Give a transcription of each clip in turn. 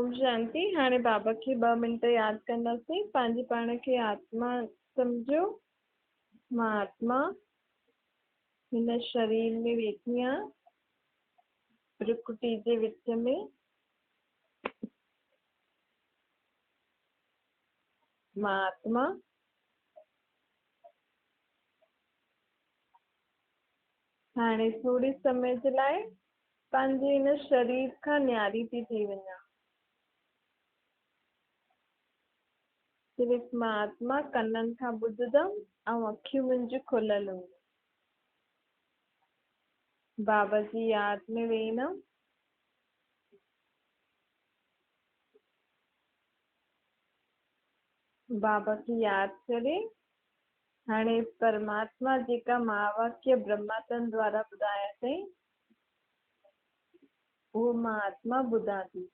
اوم شانتي. هاڻي بابا کي 2 منٽ ياد ڪنداسين. پنهنجي پاڻ کي آتما سمجهو. مان آتما هن شرير ۾ ويٺي آهيان، پرڪرتي جي وچ ۾. مان آتما هاڻي ٿوري سمي جي لاءِ پنهنجي هن شرير کان نياري ٿي ٿي وڃان. صرف مان آتما ڪنن کان ٻڌندم ۽ اکيون منهنجون کليل هونديون. بابا جي ياد ۾ ويهندم. بابا کي ياد ڪري هاڻي پرماتما جيڪا مهاواڪيه برهماتن دوارا ٻڌايا اٿئي اهو مان آتما ٻڌان ٿي.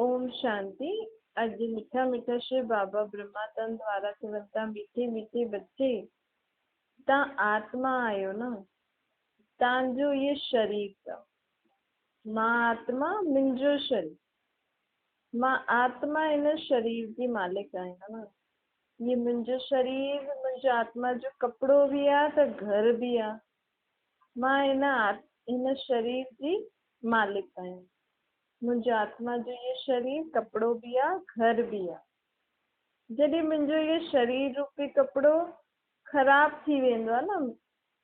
اوم شانتي. اڄ مٺا مٺا شو بابا برهماتن دوارا چون ٿا، مٺي مٺي بچي، تان آتما آهيو نه، تان جو اهو شرير اٿو. مان آتما، منهنجو شرير، مان آتما هن شرير جي مالڪ آهيان نه. اهو منهنجو شرير منهنجو آتما جو ڪپڙو به آهي ته گهر به آهي. مان هن شرير جي مالڪ آهيان. منهنجو آتما جو اهو شرير ڪپڙو به آهي، گهر به آهي. جڏهن منهنجو اهو شرير روپي ڪپڙو خراب ٿي ويندو آهي نه،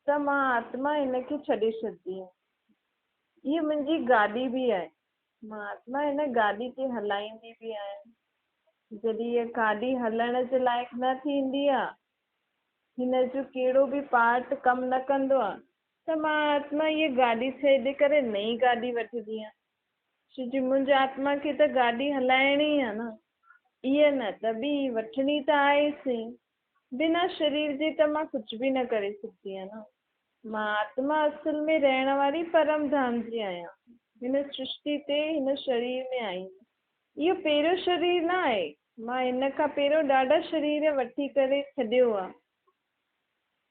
ته مان آتما هن کي ڇڏي ڇڏندي آهيان. هيءَ منهنجي گاڏي به آهي، مان آتما هن گاڏي کي هلائيندي به آهيان. جڏهن هيءَ گاڏي هلڻ جي لائق نه ٿيندي آهي، هن جو ڪهڙو به پارٽ ڪم نه ڪندو آهي، ته مان آتما هيءَ گاڏي ڇڏي ڪري نئين گاڏي وٺندي آهيان. ڇو جي منهنجي آتما کي ته گاڏي هلائڻي آهي نه، اها نه ته ٻي وٺڻي ته آهي سي. بنا شرير جي ته مان ڪجهه به نه ڪري سگهندي آهيان نه. مان آتما اصل ۾ رهڻ واري پرم ڌام جي آهيان. هن سرشتي تي هن شرير ۾ آئي. اهو پهريون شرير نه آهي، مان هن کان پهريون ڏاڍا شرير وٺي ڪري ڇڏيو آهي.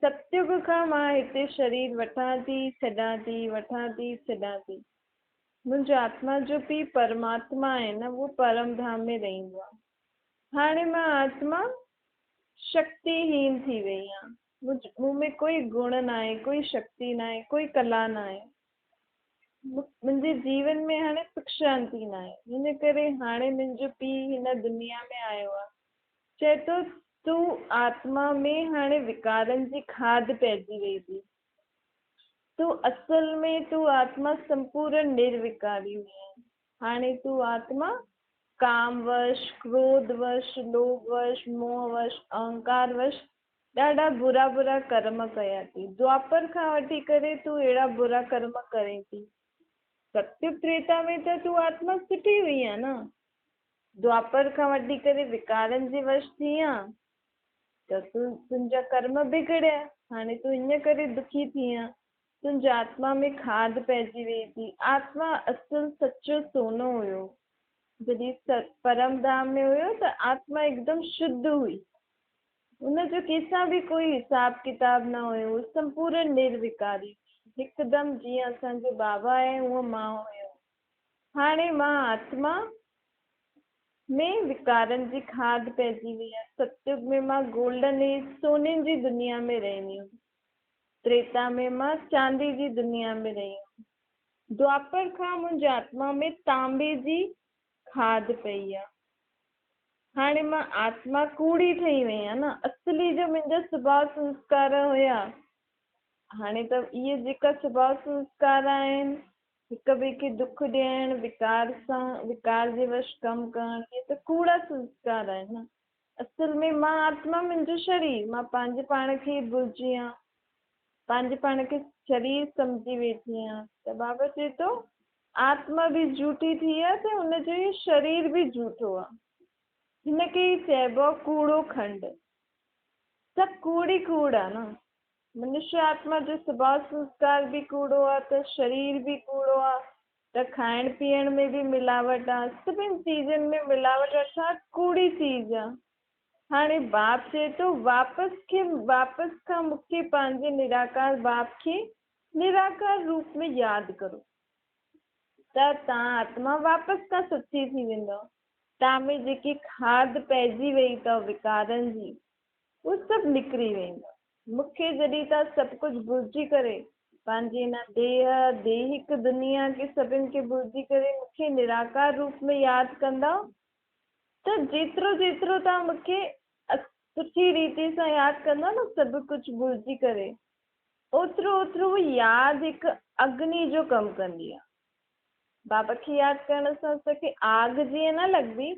ستيگ کان مان هتي شرير وٺان ٿي، ڇڏان ٿي، وٺان ٿي، ڇڏان ٿي. منهنجو آتما جو پيءُ پرماتما آهي نه، اهو پرم ڌام ۾ رهندو آهي. هاڻي مان آتما شڪتيهين ٿي وئي آهيان. مون ۾ ڪوئي گڻ نه آهي، ڪوئي شڪتي نه آهي، ڪوئي ڪلا نه آهي. منهنجي جيون ۾ هاڻي سک شانتي نه آهي. هن ڪري هاڻي منهنجو پيءُ هن دنيا ۾ آيو آهي. چئي ٿو تون آتما ۾ هاڻي وڪارن جي کاڌ پئجي وئي ٿي. تون اصل ۾ تون آتما سمپورڻ نروڪاري هئي. هاڻي تون آتما ڪاموش، ڪروڌوش، لوڀوش، موهوش، اهنڪاروش ڏاڍا برا برا ڪرم ڪيا ٿي. دوآپر کان وٺي ڪري تون اهڙا برا ڪرم ڪرين ٿي. ستيگ تريتا ۾ ته تون آتما سٺي هئي آ نه. دوآپر کان وٺي ڪري وڪارن جي وش ٿي آ ته تنهنجا ڪرم بگڙيا. هاڻي تون ان ڪري دکي ٿي آ. تنهنجي آتما ۾ کاڌ پئجي وئي ٿي. آتما اصل سچو سونو هيو. جڏهن پرم ڌام ۾ هيو ته آتما هڪدم شڌ هئي. هن جو ڪنهن سان به ڪوئي حساب ڪتاب نه هيو. سمپورڻ نروڪاري، هڪدم جيئن اسان جو بابا آهي هونئن مان هيم. هاڻي مان آتما ۾ وڪارن جي کاڌ پئجي وئي آهي. ستيگ ۾ مان گولڊن ايج سوني جي دنيا ۾ رهندي هيم. تريتا ۾ مان چاندي جي دنيا ۾ رهي هيم. دوآپر کان منهنجي آتما ۾ تانبي جي کاڌ پئي آهي. هاڻي مان آتما ڪوڙي ٺهي وئي آهيان نه. اصلي جو منهنجا سڀاءُ سنسڪار هئا، هاڻي ته اهي جيڪا سڀاءُ سنسڪار آهن، هڪ ٻئي کي دک ڏيڻ، وڪار سان وڪار جي وش ڪم ڪرڻ، اهي ته ڪوڙا سنسڪار آهن نه. اصل ۾ مان آتما منهنجو شرير، مان پنهنجي پاڻ کي ڀلجي آهيان، پنهنجي پاڻ کي شرير سمجهي ويٺي آهيان. ته بابا چئي ٿو آتما به جهوٺي ٿي آهي ته هن جو اهو شرير به جهوٺو آهي. هن کي ئي چئبو آهي ڪوڙو کنڊ. سڀ ڪوڙ ئي ڪوڙ آهي نه. منشيه آتما جو سڀاءُ سنسڪار به ڪوڙو آهي ته شرير به ڪوڙو آهي، ته کائڻ پيئڻ ۾ به ملاوٽ آهي، سڀني چيزن ۾ ملاوٽ ارٿات ڪوڙي چيز آهي. هاڻي باپ چئي ٿو واپس کان مون کي پنهنجي نراڪار باپ کي نراڪار روپ ۾ ياد ڪرو. ته توهان آتما واپس کان سچي ٿي ويندؤ. توهان ۾ جيڪي کاڌ پئجي وئي اٿو وڪارن جي، اهو سڀ نڪري ويندو. مون کي جڏهن توهان سڀ ڪجهه ڀلجي ڪري، پنهنجي هن ديهه، ديهڪ دنيا کي سڀن کي ڀلجي ڪري مون کي نراڪار روپ ۾ ياد ڪندؤ ته جيترو جيترو توهان مون کي سٺي ريتي سان ياد ڪندؤ نه سڀ ڪجهه ڀلجي ڪري، اوترو اوترو اها ياد هڪ اگني جو ڪم ڪندي آهي. بابا کي ياد ڪرڻ سان اسان کي آگ جيئن نه لڳندي،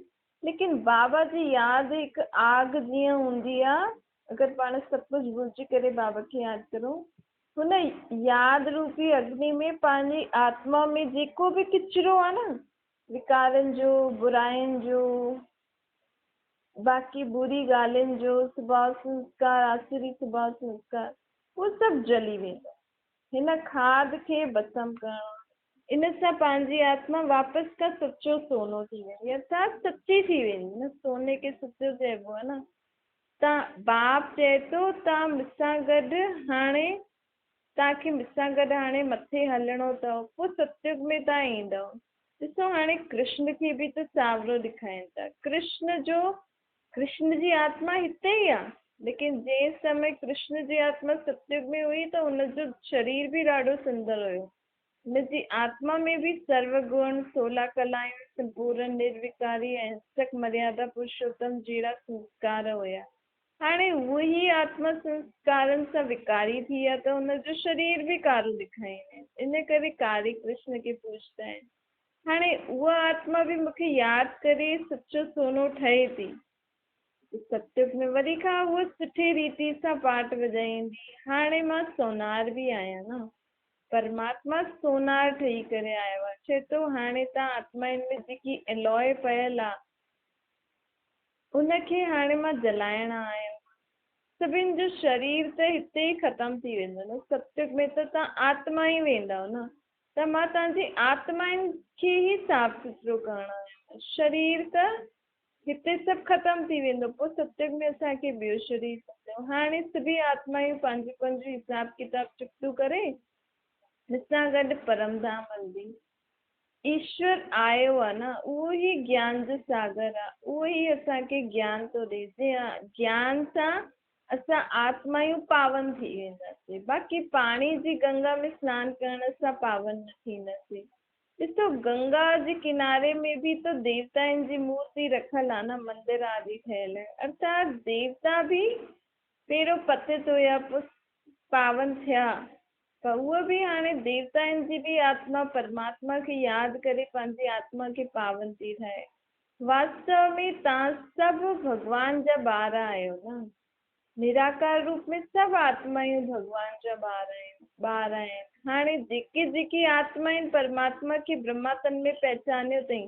ليڪن بابا جي ياد هڪ آگ جيئن هوندي آهي. اگر پاڻ سڀ ڪجهه ڀلجي ڪري بابا کي ياد ڪرون، هن ياد روپي اگني ۾ پنهنجي آتما ۾ جيڪو به ڪچرو آهي نه، وڪارن جو، براين جو، باقي بري ڳالهين جو سڀاء سنسڪار، آسري سڀاء سنسڪار، اهو سڀ جلي ويندو. هن کاڌ کي ڀسم ڪرڻو آهي. ان سان پنهنجي آتما واپس کان سچو سونو ٿي ويندي، ارٿات سچي ٿي ويندي نه، سوني کي سچو چئبو آهي نه. تان باپ چئي ٿو تان مون سان گڏ هاڻي توهان کي مون سان گڏ هاڻي مٿي هلڻو اٿو، پوء ستيگ ۾ توهان ايندؤ. ڏسو هاڻي ڪرشن کي به ته سانورو ڏيکارين ٿا. ڪرشن جو، ڪرشن جي آتما هتي ئي آ، ليڪن جنهن سمي ڪرشن جي آتما ستيگ ۾ هئي ته هن جو شرير به ڏاڍو سندر هيو. هن جي آتما ۾ به سرو گڻ، سولا ڪلائون، سمپورن، نروڪاري، اهنسڪ، مريادا پرشوتم جهڙا سنسڪار هيا. هاڻي هوء ئي آتما سنسڪارن سان وڪاري ٿي آ ته هن جو شرير به ڪارو ڏيکاريندا آهن، ان ڪري ڪاري ڪرشن کي پوڄندا آهن. هاڻي اها آتما به مون کي ياد ڪري سچو سونو ٺهي ٿي. ستيگ ۾ وري کان هوء سٺي ريتي سان پاٽ وڄائيندي. هاڻي مان سونار به آهيان نه. پرماتما سونار ٺهي ڪري آيو آ. چئي ٿو هاڻي توهان آتمائن ۾ جيڪي الوء پيل آ، ان کي هاڻي مان جلائڻ آيو آهيان. سڀن جو شرير ته هتي ئي ختم ٿي ويندو نه، ستيگ ۾ ته توهان آتما ئي ويندؤ نه، ته مان توهان جي آتمائن کي ئي صاف سٿرو ڪرڻ آيو آهيان. شرير ته هتي سڀ ختم ٿي ويندو، پوء ستيگ ۾ اسان کي ٻيو شرير ملندو. هاڻي سڀئي آتمايون پنهنجو پنهنجو حساب ڪتاب چڪتو ڪري مون سان گڏ پرم ڌام هلندي. ايشور آيو آ نه، اهو ئي گيان جو ساگر آ، اهو ئي اسان کي گيان ٿو ڏئي، جنهن گيان سان اسان آتمايون پاون ٿي وينداسين، باقي پاڻي جي گنگا ۾ سنان ڪرڻ سان پاون نه ٿينداسين. ڏسو گنگا جي ڪناري ۾ به ته ديوتائن جي مورتي رکيل آ نه، مندر آدي ٺهيل آهن، ارٿات ديوتا به پهريون پتت هيا پوء پاون ٿيا، پر اهي به هاڻي ديوتائن جي به آتما پرماتما کي ياد ڪري پنهنجي آتما کي پاون ٿي ٺاهي. واستو ۾ توهان سڀ ڀڳوان جا ٻار آهيو نه. نراڪار روپ ۾ سڀ آتمايون ڀڳوان جا ٻار آهن، ٻار آهن. هاڻي جيڪي جيڪي آتمائن پرماتما کي برهما تن ۾ پهچانيو اٿئين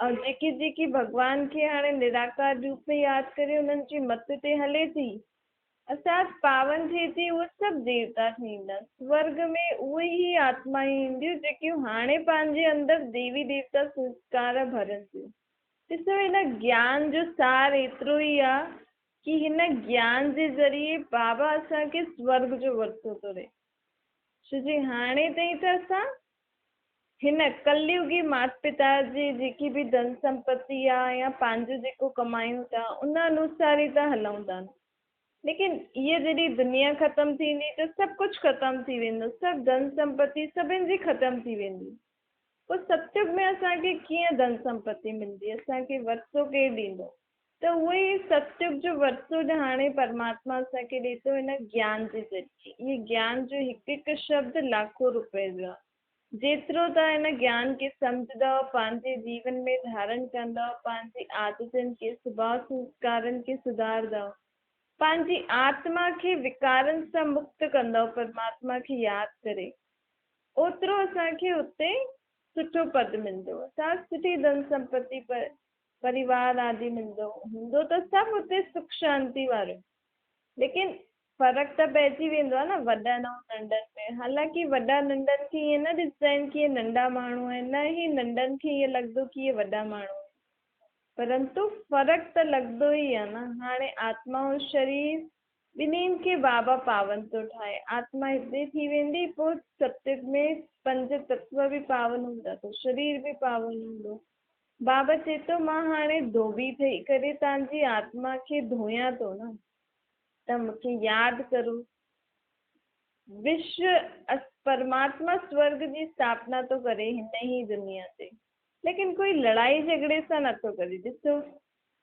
۽ جيڪي جيڪي ڀڳوان کي هاڻي نراڪار روپ ۾ ياد ڪري انهن جي مت تي هلي ٿي، اسان پاون ٿئي ٿي اهي سڀ ديوتا ٿيندا. سورڳ ۾ اهي ئي آتمائون اينديون جيڪيون هاڻي پنهنجي اندر ديوي ديوتا سنسڪار ڀرن ٿيون. ڏسو هن گيان جو سار ايترو ئي آ ڪي هن گيان جي ذريعي بابا اسان کي سورڳ جو ورثو ٿو ڏئي. ڇو جي هاڻي تائين ته اسان هن ڪليوگي مات پتا جي جيڪي به ڌن سمپتي آ يا پنهنجو جيڪو ڪمايون ٿا ان انوسار ئي ٿا هلون ٿا نه ليڪن هيء جڏهن دنيا ختم ٿيندي ته سڀ ڪجهه ختم ٿي ويندو سڀ ڌن سمپتي سڀن جي ختم ٿي ويندي پوء ستيگ ۾ اسان کي ڪيئن ڌن سمپتي ملندي اسان کي ورثو ڪير ڏيندو ته اهو ئي ستيگ جو ورثو هاڻي پرماتما اسان کي ڏئي ٿو هن گيان جي ذريعي. اهي گيان جو هڪ هڪ شبد لاکو روپئي جو آهي. جيترو توهان هن گيان کي سمجهندؤ، پنهنجي جيون ۾ ڌارڻ ڪندؤ، پنهنجي عادتن کي، سڀاء سنسڪارن کي سڌارندؤ، پنهنجي آتما کي وڪارن سان مڪت ڪندؤ پرماتما کي ياد ڪري، اوترو اسان کي اتي سٺو پد ملندو. اسان سٺي ڌن سمپتي پريوار آدي ملندو هوندو ته سڀ اتي سک شانتي وارو ليڪن فرق ته پئجي ويندو آهي نه وڏن ۽ ننڍن ۾ حالانڪه وڏا ننڍن کي ائين نه ڏسندا آهن ڪي اهي ننڍا ماڻهو آهن نه ئي ننڍن کي ائين لڳندو ڪي اهي وڏا ماڻهو آهن پرنتو فرق ته لڳندو ئي آهي نه هاڻي آتما ۽ شرير ٻنهين کي بابا پاون ٿو ٺاهي. آتما هتي ٿي ويندي، پوء ستيگ ۾ پنج تتو به پاون هوندا ته شرير به پاون هوندو. بابا چئي ٿو، مان هاڻي ڌوٻي ٺهي ڪري توهان جي آتما کي ڌويان ٿو نه، ته مون کي ياد ڪرو. وشو پرماتما سورڳ جي اسٿاپنا ٿو ڪري هن ئي دنيا تي، ليڪن ڪوئي لڙائي جهڳڙي سان نٿو ڪري. ڏسو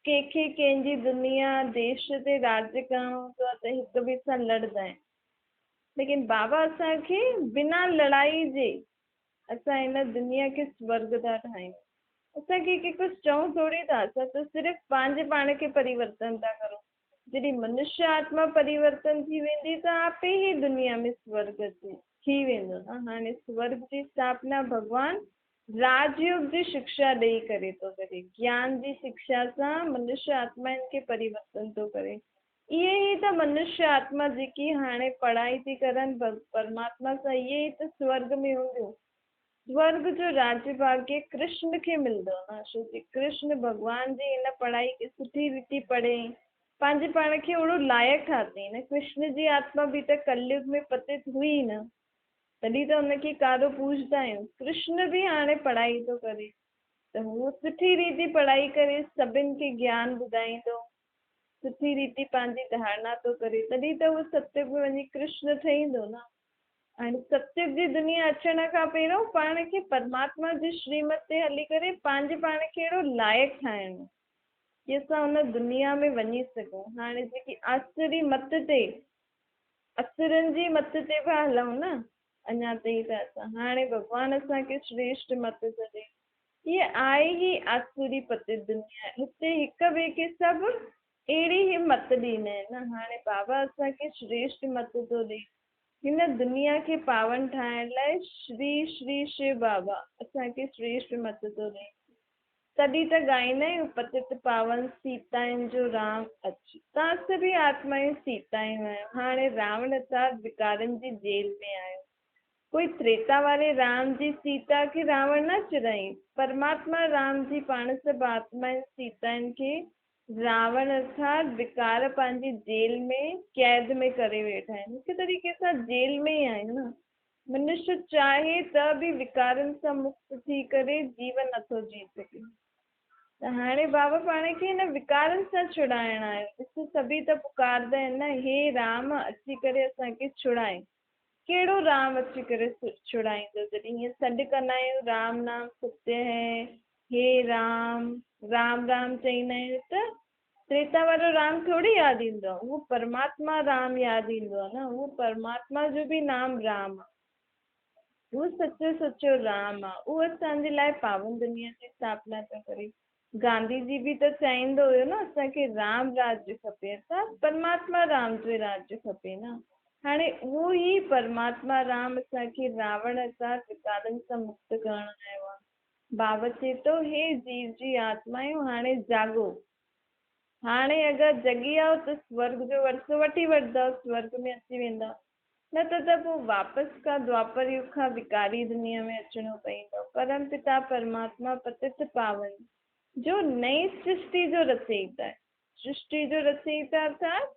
ڪنهن کي ڪنهن جي دنيا، ديش تي راڄ ڪرڻو هوندو آهي ته هڪ ٻئي سان لڙندا آهن. ليڪن بابا اسان کي بنا لڙائي جي اسان هن دنيا کي سورڳ ٿا ٺاهيون. اسان کي ڪي ڪجهه چئون ٿوري ٿا، اسان ته صرف پنهنجي پاڻ کي پريورتن ٿا ڪرون. جڏهن منشيه آتما پريورتن ٿي ويندي ته آپي ئي دنيا ۾ سورڳ ٿي ويندو نه. هاڻي سورڳ جي اسٿاپنا ڀڳوان راج يوگ جي شڪشا ڏئي ڪري ٿو ڪري. گيان جي شڪشا سان منشيه آتمائن کي پريورتن ٿو ڪري. اهي ئي ته منشيه آتما جيڪي هاڻي پڙهائي ٿي ڪرن پرماتما سان اهي ئي ته سورڳ ۾ هونديون. سورڳ جو راج ڀاگيه ڪرشن کي ملندو نه ڇو جي ڪرشن ڀڳوان جي هن پڙهائي کي سٺي ريتي پڙهيائين پنهنجي پاڻ کي اهڙو لائق ٺاتائين نه. ڪرشن جي آتما به ته ڪليگ ۾ پتت هئي نه. تڏهن ته ان کي ڪارو پوڄندا آهيون. ڪرشن به هاڻي پڙهائي ٿو ڪري ته هو سٺي ريتي پڙهائي ڪري سڀن کي گيان ٻڌائيندو، سٺي ريتي پنهنجي ڌارڻا ٿو ڪري، تڏهن ته هو ستيگ ۾ وڃي ڪرشن ٺهيندو نه. هاڻي ستيگ جي دنيا اچڻ کان پهريون پاڻ کي پرماتما جي شريمت تي هلي ڪري پنهنجي پاڻ کي اهڙو لائق ٺاهڻو جي اسان ان دنيا ۾ وڃي سگهون. هاڻي جيڪي آسري مت تي اسرن جي مت تي به هلون نه، اڃا تائين ته اسان هاڻي ڀڳوان اسان کي شريشٽ مت ٿو ڏئي. هيء آهي ئي آسوري پتت دنيا، هتي هڪ ٻئي کي سڀ اهڙي ئي مت ڏيندا آهن نه، هاڻي بابا اسان کي شريشٽ مت ٿو ڏئي. هن دنيا کي پاون ٺاهڻ لاء شري شري شو بابا اسان کي شريشٽ مت ٿو ڏئي. تڏهن ته ڳائيندا آهيون پتت پاون سيتائن جو رام اچ. توهان سڀئي آتمائون سيتايون آهيو. هاڻي راوڻ صاحب وڪارن جي جيل ۾ آهيو. ڪوئي تريتا واري رام جي سيتا کي راوڻ نه چرائين. پرماتما رام جي پاڻ سڀ آتمائن سيتائن کي راوڻ ارٿات وڪار پنهنجي جيل ۾ قيد ۾ ڪري ويٺا آهن. هڪ طريقي سان جيل ۾ ئي آهيون نه. منشيه چاهي ته به وڪارن سان مڪت ٿي ڪري جيون نٿو جي سگهي. ته هاڻي بابا پاڻ کي هن وڪارن سان ڇڙائڻ آيو. ڏسو سڀيئي ته پڪاردا آهن نه هي رام اچي ڪري اسان کي ڇڙائي. ڪهڙو رام اچي ڪري ڇڙائيندو؟ جڏهن هيئن سڏ ڪندا آهيون رام نام ستيه هي، هي رام، رام رام چئيندا آهيون ته تريتا وارو رام ٿوري ياد ايندو آهي، اهو پرماتما رام ياد ايندو آهي نه، اهو پرماتما جو به نام رام آهي، اهو سچو سچو رام آهي، اهو اسان جي لاء پاون دنيا جي اسٿاپنا پيو ڪري. گانڌي جي به ته چاهيندو هيو نه اسان کي رام راڄ کپي، اسان پرماتما رام جو ئي راڄ کپي نه. هاڻي اهو ئي پرماتما رام اسان کي راوڻ سان وڪارن سان مڪت ڪرڻ آيو آهي. بابا چئي ٿو، هي جيو جي آتمايون هاڻي جاڳو. هاڻي اگر جڳي آئو ته سورڳ جو ورثو وٺي وٺندؤ، سورڳ ۾ اچي ويندؤ، نه ته ته پوء واپس کان دوآپر يگ کان وڪاري دنيا ۾ اچڻو پئيندو. پرم پتا پرماتما پتت پاون جو نئين سرشٽي جو رچئيتا آهي. سرشٽي جو رچئيتا ارٿات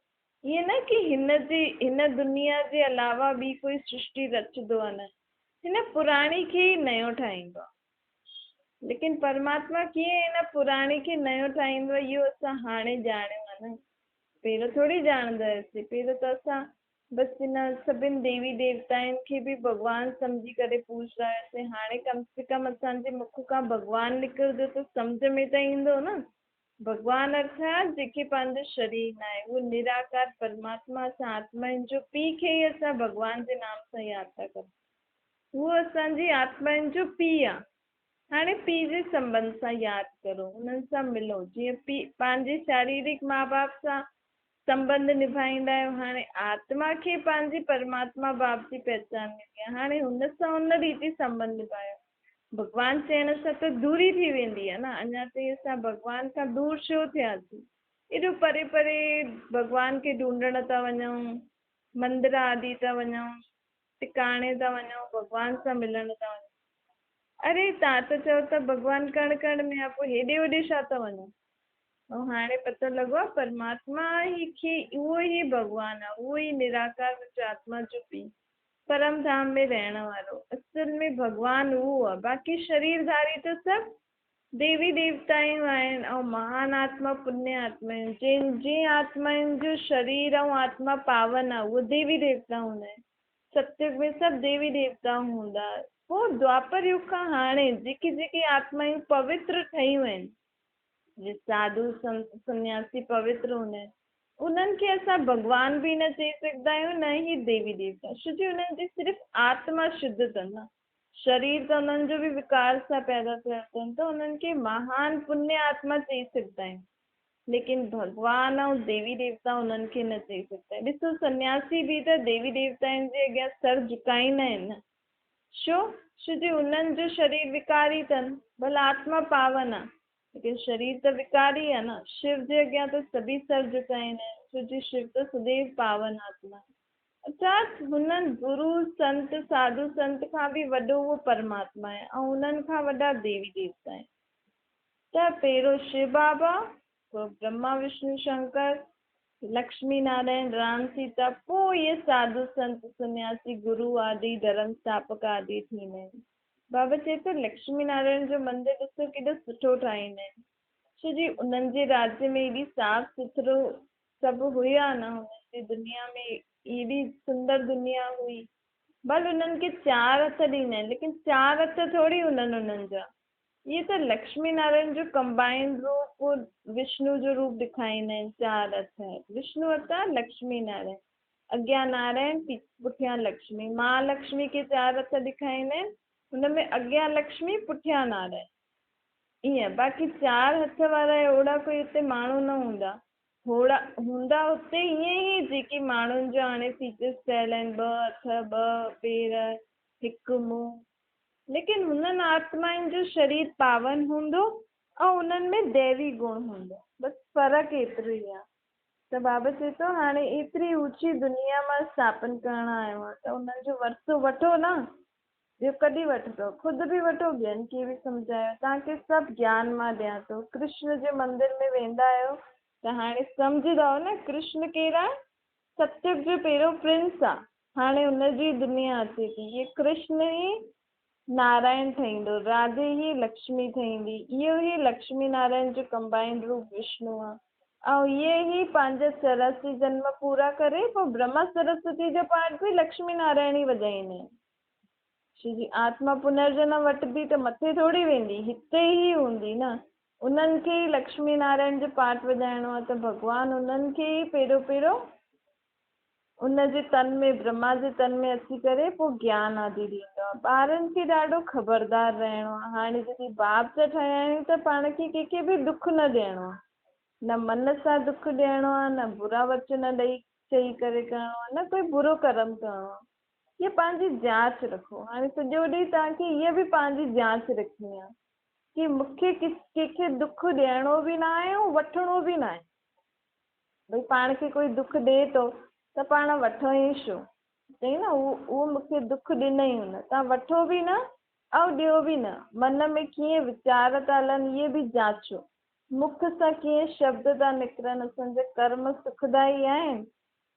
ائين نه ڪي هن جي هن دنيا جي علاوه ٻي ڪوئي سرشٽي رچندو آهي نه. هن پراڻي کي ئي نيو ٺاهيندو آهي. ليڪن پرماتما ڪيئن هن پراڻي کي نيو ٺاهيندو آهي اهو اسان هاڻي ڄاڻيو آهي نه. پهريون ٿوري ڄاڻندا هياسين. پهريون ته اسان بس هن سڀن ديوي ديوتائن کي به ڀڳوان سمجهي ڪري پوڄندا هياسين. هاڻي ڪم سي ڪم اسان جي مک کان ڀڳوان نڪرندو ته سمجهه ۾ ته ايندو نه. ڀڳوان ارٿات جيڪي پنهنجو شرير ناهي اهو نراڪار پرماتما اسان آتمائن جو پيء کي ئي اسان ڀڳوان جي نام سان ياد ٿا ڪريون. هو اسان جي آتمائن جو پيء آ. هاڻي پيء جي سنٻنڌ سان ياد ڪرو، انهن سان ملو، جيئن پيء پنهنجي شاريرڪ ماء باپ سان سنٻنڌ نڀائيندا آهيو، هاڻي آتما کي پنهنجي پرماتما باپ جي پهچان ملي آ، هاڻي هن سان ان ريتي سنٻنڌ نڀايو. ڀڳوان چئڻ سان ته دوري ٿي ويندي آ نه، اڃا تائين اسان ڀڳوان کان دور ڇو ٿياسين؟ ايڏو پري پري ڀڳوان کي ڍونڍڻ ٿا وڃون، مندر آدي ٿا وڃون. ٽڪاڻي ٿا وڃو، ڀڳوان سان ملڻ ٿا وڃو. اري توهان ته چئو ٿا ڀڳوان ڪڻ ڪڻ ۾ آ، پوء هيڏي هوڏي ڇا ٿا وڃو؟ ऐं हाणे पतो लॻो आहे परमात्मा ई खे उहो ई भॻवान आहे, उहो ई निराकार मुंहिंजो आत्मा जो पीउ, परम धाम में रहण वारो। असल में भॻवान उहो आहे, बाक़ी शरीरधारी त सभु देवी देवतायूं आहिनि ऐं महान आत्मा पुण्य आत्मा आहिनि। जंहिं आत्माउनि जो शरीर ऐं आत्मा पावन आहे उहो देवी देवता हूंदा आहिनि। सतयुग में सभु देवी देवता हूंदा। पोइ द्वापर युग खां हाणे जेकी जेकी आत्मायूं पवित्र ठहियूं आहिनि, जीअं साधू संत सन्यासी पवित्र हूंदा आहिनि, उन्हनि खे असां भॻवान बि न चई सघंदा आहियूं, न ई देवी देवता। छो जो उन्हनि जी सिर्फ़ु आत्मा शुद्ध अथनि न, शरीर त उन्हनि जो बि विकार सां पैदा थियल अथनि, त उन्हनि खे महान पुण्य आत्मा चई सघंदा आहियूं, लेकिन भॻवान ऐं देवी देवता उन्हनि खे न चई सघंदा आहियूं। ॾिसो सन्यासी बि त देवी देवताउनि जे अॻियां सर झुकाईंदा आहिनि न, छो? छो जो उन्हनि जो शरीर विकारी अथनि, भला आत्मा पावन आहे, लेकिन शरीर त विकारी आहे न। शिव जे अॻियां त सभई सर झुकाईंदा आहिनि, छो जो शिव त सदैव पावन आत्मा आहे। अर्थात हुननि गुरू संत साधू संत खां बि वॾो उहो परमात्मा आहे ऐं उन्हनि खां वॾा देवी देवता आहिनि। त पहिरियों शिव बाबा, पोइ ब्रह्मा विष्णु शंकर, लक्ष्मी नारायण, राम सीता, पोइ इहे साधू संत सन्यासी गुरू आदि धर्म स्थापक आदि थींदा आहिनि। बाबा चए थो लक्ष्मी नारायण जो मंदिर ॾिसो केॾो सुठो ठाहींदा आहिनि, छो जी उन्हनि जे राज्य में एॾी साफ़ सुथरो सभु हुया न, हुननि जी दुनिया में एॾी सुंदर दुनिया हुई। भले उन्हनि खे चार हथ ॾींदा आहिनि, लेकिन चार हथ थोरी हूंदा आहिनि उन्हनि जा। इहे त लक्ष्मी नारायण जो कंबाइंड रूप, विष्णु जो रूप ॾेखारींदा आहिनि। चार हथ विष्णु हथ आहे, लक्ष्मी नारायण अॻियां नारायण, पुठियां लक्ष्मी। महालक्ष्मी खे चार हथ ॾेखारींदा आहिनि, हुन में अॻियां लक्ष्मी पुठियां नारायण, ईअं। बाक़ी चार हथ वारा अहिड़ा कोई हुते माण्हू न हूंदा, होड़ा हूंदा हुते ईअं ई जेके माण्हुनि जो हाणे फीचर्स ठहियल आहिनि, ॿ हथ ॿ पेर हिकु मुंहुं, लेकिन हुननि आत्माउनि जो शरीर पावन हूंदो ऐं उन्हनि में दैवी गुण हूंदो, बसि फ़र्क़ु एतिरो ई आहे। त बाबा चए थो हाणे एतिरी ऊंची दुनिया मां स्थापन करण आयो आहियां, त उन्हनि जो वर्सो वठो न, ॿियो कॾहिं वठंदो, ख़ुदि बि वठो, ॿियनि खे बि सम्झायो। तव्हांखे सभु ज्ञान मां ॾियां थो। कृष्ण जे मंदिर में वेंदा आहियो त हाणे सम्झंदव न कृष्ण केरु आहे, सतयुग जो पहिरियों प्रिंस आहे, हाणे हुनजी दुनिया अचे थी। इहे कृष्ण ई नारायण ठहींदो, राधे ई लक्ष्मी ठहींदी, इहो ई लक्ष्मी नारायण जो कंबाइंड रूप विष्णु आहे। ऐं इहे ई पंहिंजा 84 जन्म पूरा करे पोइ ब्रह्मा सरस्वती जो पाठ बि लक्ष्मी नारायण ई वॼाईंदा आहिनि। छो जी आत्मा पुनर्जन्म वठंदी त मथे थोरी वेंदी, हिते ई हूंदी न। उन्हनि खे ई लक्ष्मी नारायण जो पाठ वॼाइणो आहे त भॻवान उन्हनि खे ई पहिरियों पहिरियों उनजे तन में, ब्रह्मा जे तन में अची करे पोइ ज्ञान आदि ॾींदो आहे। ॿारनि खे ॾाढो ख़बरदार रहणो आहे। हाणे जॾहिं बाप जा ठहिया आहियूं त पाण खे कंहिंखे बि दुख न ॾियणो आहे, न मन सां दुख ॾियणो आहे, न बुरा वचन ॾेई चई करे करणो आहे, न कोई बुरो कर्म करणो आहे। इहा पंहिंजी जांच रखो। हाणे सॼो ॾींहुं तव्हांखे इहा बि पंहिंजी जांच रखणी आहे की मूंखे कंहिंखे दुख ॾियणो बि न आहे ऐं वठिणो बि न आहे। भई पाण खे कोई दुख ॾिए थो त पाण वठो ई छो? चई न उहो मूंखे दुख ॾिनई हुन, तव्हां वठो बि न ऐं ॾियो बि न। मन में कीअं वीचार था हलनि इहे बि जांचो, मुख सां कीअं शब्द था निकिरनि, असांजा कर्म सुखदाई आहिनि।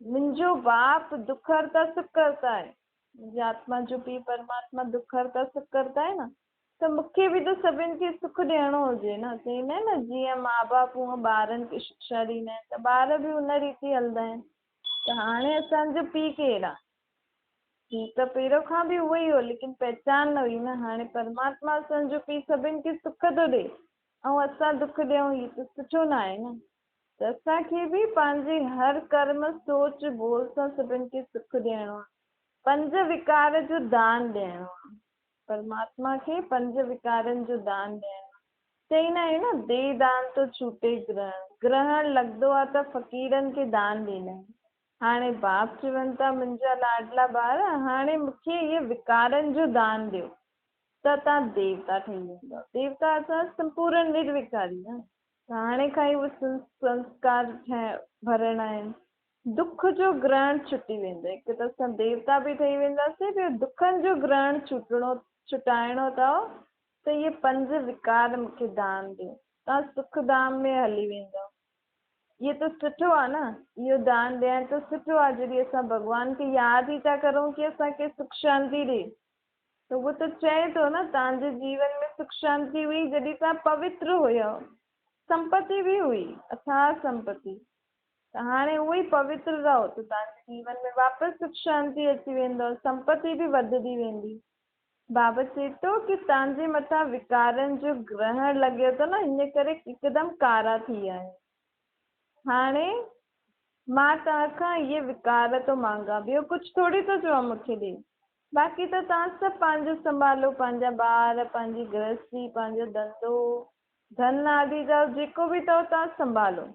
मुंहिंजो बाप दुखरता सुखरता आहे, मुंहिंजी आत्मा जो पीउ परमात्मा दुखरता सुखरता आहे न, त मूंखे बि त सभिनी खे सुख ॾियणो हुजे न। चवंदा आहिनि न जीअं माँ बाप हूअं ॿारनि खे शिक्षा ॾींदा आहिनि त ॿार बि उन रीति हलंदा आहिनि। त हाणे असांजो पीउ केरु आहे? पीउ त पहिरियों खां बि उहो ई हो, लेकिन पहिचान न हुई न। हाणे परमात्मा असांजो पीउ सभिनी खे सुख थो ॾिए ऐं असां दुख ॾियूं, इहो त सुठो न आहे न। त असांखे बि पंहिंजे हर कर्म सोच ॿोल सां सभिनी खे सुख ॾियणो आहे, पंज विकार जो दान ॾियणो आहे, परमात्मा खे पंज विकारनि जो दान ॾियणो आहे। चवंदा आहियूं न, दे दान तो छूटे ग्रहण, ग्रहण लॻंदो आहे त फ़क़ीरनि खे दान ॾींदा आहिनि। हाणे बाप चवनि था मुंहिंजा लाॾला ॿार, हाणे मूंखे इहे विकारनि जो दान ॾियो त तव्हां देवता ठही वेंदव। देवता असां संपूर्ण निर्विकारी न, त हाणे खां ई उहे संस्कार भरणा आहिनि। दुख जो ग्रहण छुटी वेंदो, हिकु त असां देवता बि ठही वेंदासीं, ॿियो दुखनि जो ग्रहण छुटाइणो अथव त इहे पंज विकार मूंखे दान ॾियो। توهان سک ڌام ۾ هلي ويندؤ. اهو ته سٺو آهي نه، اهو دان ڏيڻ ته سٺو آهي. جڏهن اسان ڀڳوان کي ياد ئي ٿا ڪرون ڪي اسان کي سک شانتي ڏي، ته اهو ته چئي ٿو نه، توهان جي جيون ۾ سک شانتي هئي جڏهن توهان پوتر هيؤ، سمپتي به هئي، اٿاهه سمپتي، ته هاڻي اهو ئي پوتر رهو ته توهان جي جيون ۾ واپس سک شانتي اچي ويندو، سمپتي به وڌندي ويندي. بابا چئي ٿو ڪي توهان جي مٿان وڪارن جو گرهڻ لڳي ٿو نه ان ڪري هڪدم ڪارا ٿي ويا آهيو. هاڻي مان توهان کان اهي وڪار ٿو مانگان، ٻيو ڪجهه ٿوري ٿو چوان مون کي ڏي. باقي ته توهان سڀ پنهنجو سنڀالو، پنهنجا ٻار، پنهنجي گرهستي، پنهنجو ڌنڌو، ڌن آدي جا جيڪو به اٿو توهان سنڀالو.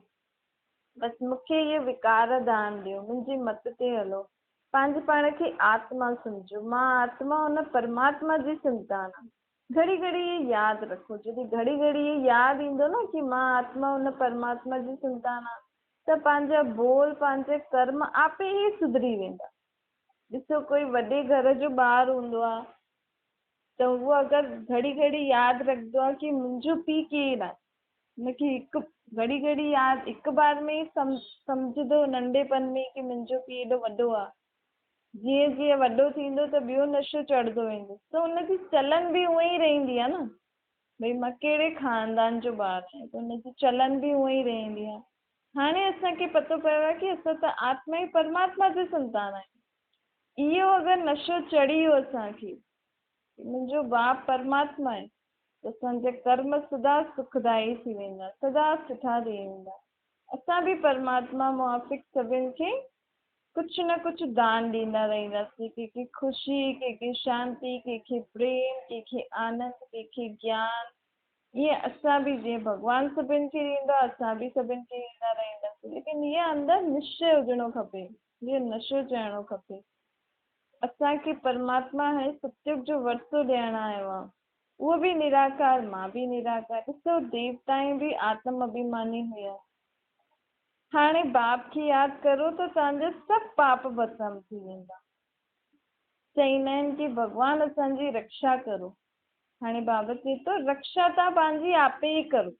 بس مون کي اهي وڪار دان ڏيو، منهنجي مت تي هلو. پنهنجي پاڻ کي آتما سمجهو. مان آتما ان پرماتما جي سنتان آهيان. گهڙي گهڙي اهي ياد رکو. جڏهن گهڙي گهڙي اهي ياد ايندو نه ڪي مان آتما ان پرماتما جي سنتان آهيان ته پنهنجا بول، پنهنجا ڪرم آپي ئي سڌري ويندا. ڏسو ڪوئي وڏي گهر جو ٻار هوندو آهي ته اهو اگر گهڙي گهڙي ياد رکندو آهي ڪي منهنجو پيء ڪير آهي، هن کي هڪ گهڙي گهڙي ياد هڪ بار ۾ ئي سمجهندو ننڍپڻ ۾ ڪي منهنجو پيء ايڏو وڏو آ. جيئن جيئن وڏو ٿيندو ته ٻيو نشو چڙهندو ويندس ته هن جي چلن به اونئن ئي رهندي آ نه ڀئي مان ڪهڙي خاندان جو ٻار آهيان ته هن جي چلن به اونئن ئي رهندي آ. هاڻي اسان کي پتو پيو آ ڪي اسان ته آتما ئي پرماتما جي سنتان آهيون. اهو اگر نشو چڙهي ويو اسان کي ڪي منهنجو باپ پرماتما آهي ته اسان جا ڪرم سدا سکدائي ٿي ويندا، سدا سٺا ٿي ويندا. اسان به پرماتما موافق سڀن کي ڪجهه نه ڪجهه دان ڏيندا رهنداسين، ڪنهن کي خوشي، ڪنهن کي شانتي، ڪنهن کي پريم، ڪنهن کي آنند، ڪنهن کي گيان، ائين اسان به جيئن ڀڳوان سڀن کي ڏيندو آهي، اسان به سڀن کي ڏيندا رهنداسين. ليڪن اهو اندر نشچي هجڻو کپي، اهو نشو چڙهڻو کپي. اسان کي پرماتما هاڻي ستيگ جو ورثو ڏيڻ آيو آ. اهو به نراڪار، مان به نراڪار. ڏسو ديوتائين به آتم اڀيماني هيا. هاڻي باپ کي ياد ڪرو ته توهان جا سڀ پاپ ڀسم ٿي ويندا. چئيندا آهن ڪي ڀڳوان اسان جي رڪشا ڪرو. هاڻي بابا چئي ٿو رڪشا توهان پنهنجي آپي ئي ڪرو.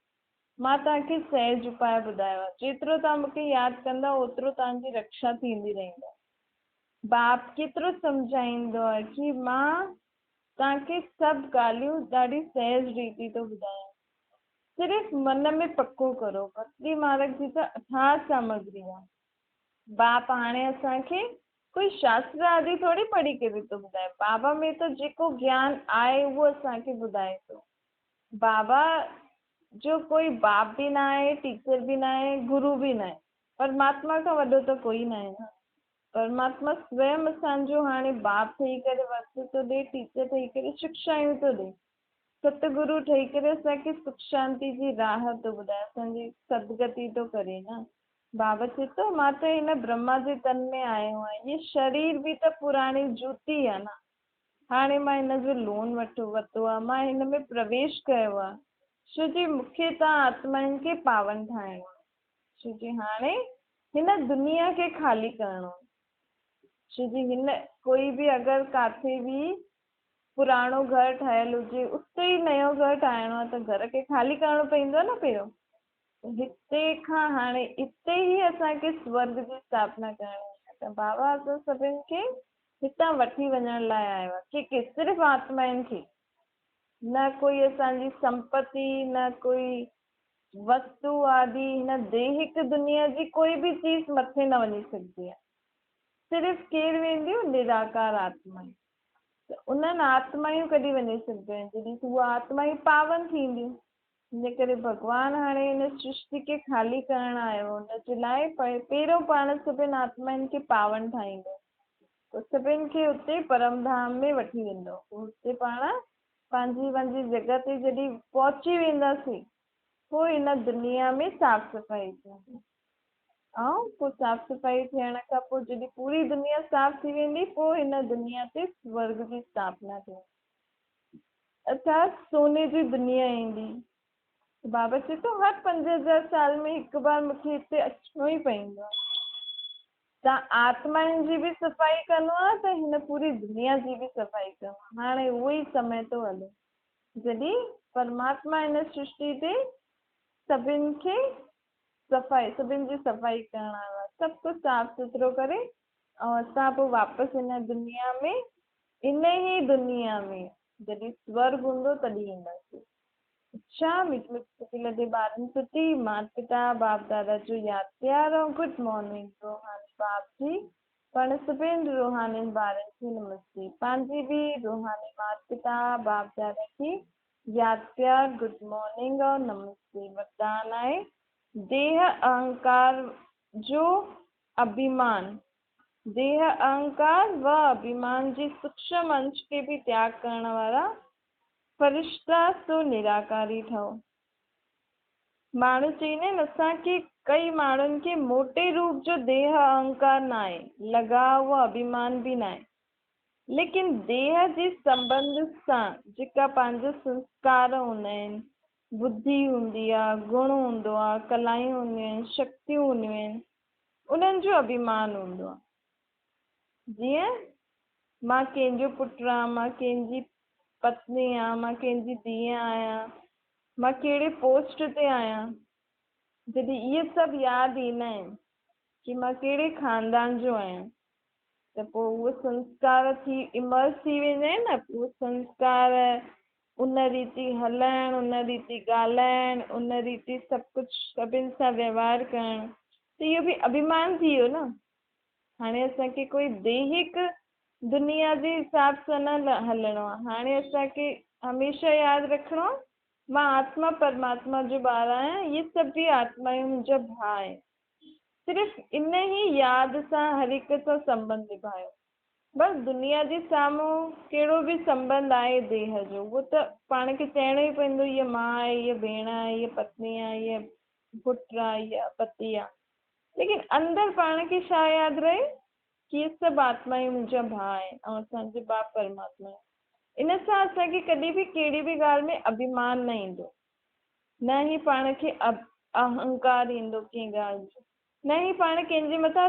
مان توهان کي سهج اپاء ٻڌايو آ. جيترو توهان مون کي ياد ڪندا اوترو توهان جي رڪشا ٿيندي رهندي. باپ ڪيترو سمجهائيندو آهي ڪي مان توهان کي سڀ ڳالهيون ڏاڍي سهج ريتي ٿو ٻڌايان، صرف من ۾ پڪو ڪرو. ڀڪتي مارگ جي ته اٿاهه سامگري آهي. باپ هاڻي اسان کي ڪوئي شاستر آدي ٿوري پڙهي ڪري ٿو ٻڌائي. بابا ۾ ته جيڪو گيان آهي اهو اسان کي ٻڌائي ٿو. بابا جو ڪوئي باپ به ناهي، ٽيچر به ناهي، گرو به ناهي. پرماتما کان وڏو ته ڪوئي ناهي نه. پرماتما سويم اسان جو هاڻي باپ ٺهي ڪري ورثو ٿو ڏئي، ٽيچر ٺهي ڪري شڪشايون ٿو ڏئي، ستگرو ٺهي ڪري اسان کي سک شانتي جي راهه ٿو ٻڌائي، اسان جي سدگتي ٿو ڪري نه. بابا چئي ٿو مان ته هن برهما جي تن ۾ آيو آهيان، هي شرير به ته پراڻي جوتي آهي نه. هاڻي مان هن جو لون وٺو ورتو آهي، مان هن ۾ پرويش ڪيو آهي، ڇو جي مون کي توهان آتمائن کي پاون ٺاهڻو آهي. ڇو جي هاڻي هن دنيا کي خالي ڪرڻو آهي. ڇو جي هن ڪوئي به اگر ڪاٿي به پراڻو گهر ٺهيل هجي اتي ئي نيو گهر ٺاهڻو آهي ته گهر کي خالي ڪرڻو پوندو آهي نه پهريون. ته هتي کان هاڻي اتي ئي اسان کي سورڳ جي اسٿاپنا ڪرڻي آهي ته بابا اسان سڀن کي هتان وٺي وڃڻ لاء آيو آهي. ڪي ڪي صرف آتمائن کي نه ڪوئي اسان جي سمپتي نه ڪوئي وستو آدي هن ديهڪ دنيا جي ڪوئي به چيز مٿي نه وڃي سگهندي آهي. صرف ڪير وينديون؟ نراڪار آتمائون. ته انهن آتمائون ڪڏهن وڃي سگهنديون آهن؟ جڏهن اهي آتمائون پاون ٿينديون. ان ڪري ڀڳوان هاڻي هن سرشتي کي خالي ڪرڻ آيو. ان جي لاء پهريون پاڻ سڀن آتمائن کي پاون ٺاهيندو. پوء سڀن کي اتي پرم ڌام ۾ وٺي ويندو. پوء اتي پاڻ پنهنجي پنهنجي جڳهه تي جڏهن پهچي وينداسين پوء هن دنيا ۾ صاف صفائي ٿيندي ۽ پوء صاف صفائي ٿيڻ کان پوء جڏهن پوري دنيا صاف ٿي ويندي پوء هن دنيا تي سورڳ جي اسٿاپنا ٿيندي ارٿات سوني جي دنيا ايندي. بابا چئي ٿو هر 5000 سال ۾ هڪ بار مون کي هتي اچڻو ئي پوندو آهي. ته آتمائن جي به صفائي ڪندو آهي ته هن پوري دنيا جي به صفائي ڪندو آهي. هاڻي اهو ئي سمي ٿو هلي جڏهن پرماتما هن سرشتي تي सभिनि खे सफ़ाई, सभिनि जी सफ़ाई करण आयो आहे, सभु कुझु साफ़ सुथरो करे ऐं असां पोइ वापसि हिन दुनिया में, इन ई दुनिया में जॾहिं स्वर्ग हूंदो तॾहिं ईंदासीं। अच्छा, मीठी मीठी सुठी लॻे ॿारनि प्रति माता पिता बाप दादा जो यादि प्यार ऐं गुड मॉर्निंग। रूहानी बाप जी पाण सभिनि रूहानी ॿारनि खे नमस्ते। पंहिंजी बि रूहानी माता पिता बाप दादा खे यादि प्यार, गुड मॉर्निंग ऐं नमस्ते। वरदान आहे देह अहंकार जो अभिमान, देह अहंकार व अभिमान जी सूक्ष्म अंश खे बि त्याग करण वारा फरिश्ता सो निराकारी ठहो। माण्हू चवंदा आहिनि असांखे कई माण्हुनि खे मोटे रूप जो देह अहंकार न आहे, लगाव व अभिमान बि न आहे, लेकिन देह जे संबंध सां जेका पंहिंजा संस्कार हूंदा आहिनि, बुद्धि हूंदी आहे, गुण हूंदो आहे, कलायूं हूंदियूं आहिनि, शक्तियूं हूंदियूं आहिनि, उन्हनि जो अभिमान हूंदो आहे। जीअं मां कंहिंजो पुटु आहियां, मां कंहिंजी पत्नी आहियां, मां कंहिंजी धीअ आहियां, मां कहिड़े पोस्ट ते आहियां, जॾहिं इहे सभु यादि ईंदा आहिनि की मां कहिड़े ख़ानदान जो आहियां, त पोइ उहे संस्कार थी इमर्ज थी वेंदा आहिनि न, उहे संस्कार उन रीति हलणु, उन रीति ॻाल्हाइणु, उन रीति सभु कुझु सभिनि सां व्यवहार करणु, त इहो बि अभिमान थी वियो न। हाणे असांखे कोई दैहिक दुनिया जे हिसाब सां न हलणो आहे, हाणे असांखे हमेशह यादि रखिणो आहे मां आत्मा परमात्मा जो ॿार आहियां, इहे सभु बि आत्मायूं मुंहिंजा भाउ आहिनि। सिर्फ़ु इन ई यादि सां हर हिक सां संबंध निभायो, बसि दुनिया जे साम्हूं कहिड़ो बि संबंध आहे देह जो, उहो त पाण खे चइणो ई पवंदो, हीअ मां आहे, हीअ भेण आहे, हीअ पत्नी आहे, हीअ पुटु आहे, हीअ पति आहे, लेकिन अंदरि पाण खे छा यादि रहे की इहे सभु आत्मायूं मुंहिंजा भाउ आहिनि ऐं असांजो बाप परमात्मा आहे। इन सां असांखे कॾहिं बि कहिड़ी बि ॻाल्हि में अभिमान न ईंदो, न ई पाण खे अहंकार ईंदो कंहिं ॻाल्हि जो, न ई पाण कंहिंजे मथां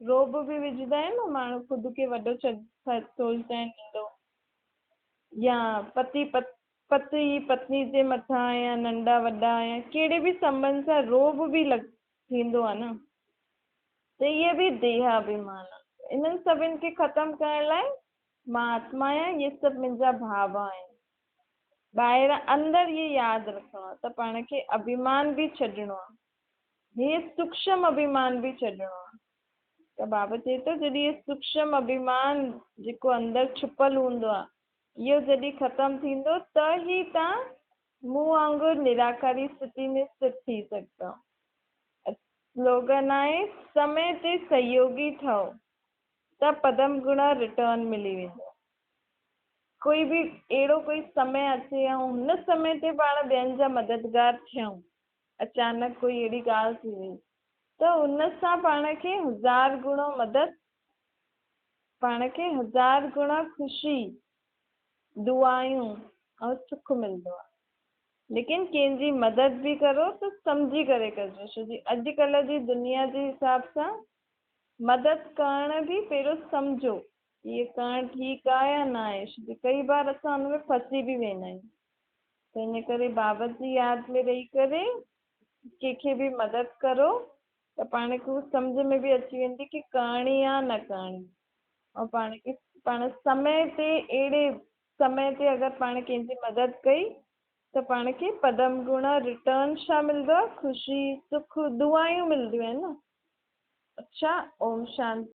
रोब बि विझंदा आहिनि न माण्हू, ख़ुदि खे वॾो सोचंदा आहिनि ईंदो, या पति पति पत्नी जे मथां या नंढा वॾा या कहिड़े बि संबंध सां रोब बि थींदो आहे न, त इहे बि देह अभिमान आहे। इन्हनि सभिनि खे ख़तमु करण लाइ मां आत्मा आहियां, इहे सभु मुंहिंजा भाव आहिनि। ॿाहिरां अंदरि इहे यादि रखिणो आहे त पाण खे अभिमान बि छॾिणो आहे, हे सूक्ष्म अभिमान बि छॾिणो आहे। त बाबा चए थो जॾहिं इहे सूक्ष्म अभिमान जेको अंदरि छुपल हूंदो आहे इहो जॾहिं ख़तमु थींदो त ई तव्हां मूं वांगुरु निराकारी स्थिति में स्थित थी सघंदव। स्लोगन आहे समय ते सहयोगी ठहो त पदम गुणा रिटर्न मिली वेंदो। कोई बि अहिड़ो कोई समय अचे ऐं हुन समय ते पाण ॿियनि जा मददगार थियूं, अचानक कोई अहिड़ी ॻाल्हि थी वई त उन सां पाण खे 1000 गुणो मदद, पाण खे 1000 गुणा ख़ुशी, दुआयूं ऐं सुख मिलंदो आहे। लेकिन कंहिंजी मदद बि करो त सम्झी करे कजो, छो जी अॼुकल्ह जी दुनिया जे हिसाब सां मदद करणु बि पहिरियों सम्झो इहे करणु ठीकु आहे या न आहे, छो जी कई बार असां हुन में फसी बि वेंदा आहियूं। त इन करे बाबा जी यादि में रही करे कंहिंखे बि मदद करो त पाण खे उहो सम्झ में बि अची वेंदी की करणी आहे न करणी। ऐं पाण खे पाण समय ते अहिड़े समय ते अगरि पाण कंहिंजी मदद कई त पाण खे पदम गुणा रिटर्न छा मिलंदो आहे, ख़ुशी, सुख, दुआयूं मिलंदियूं आहिनि न। अच्छा, ओम शांति।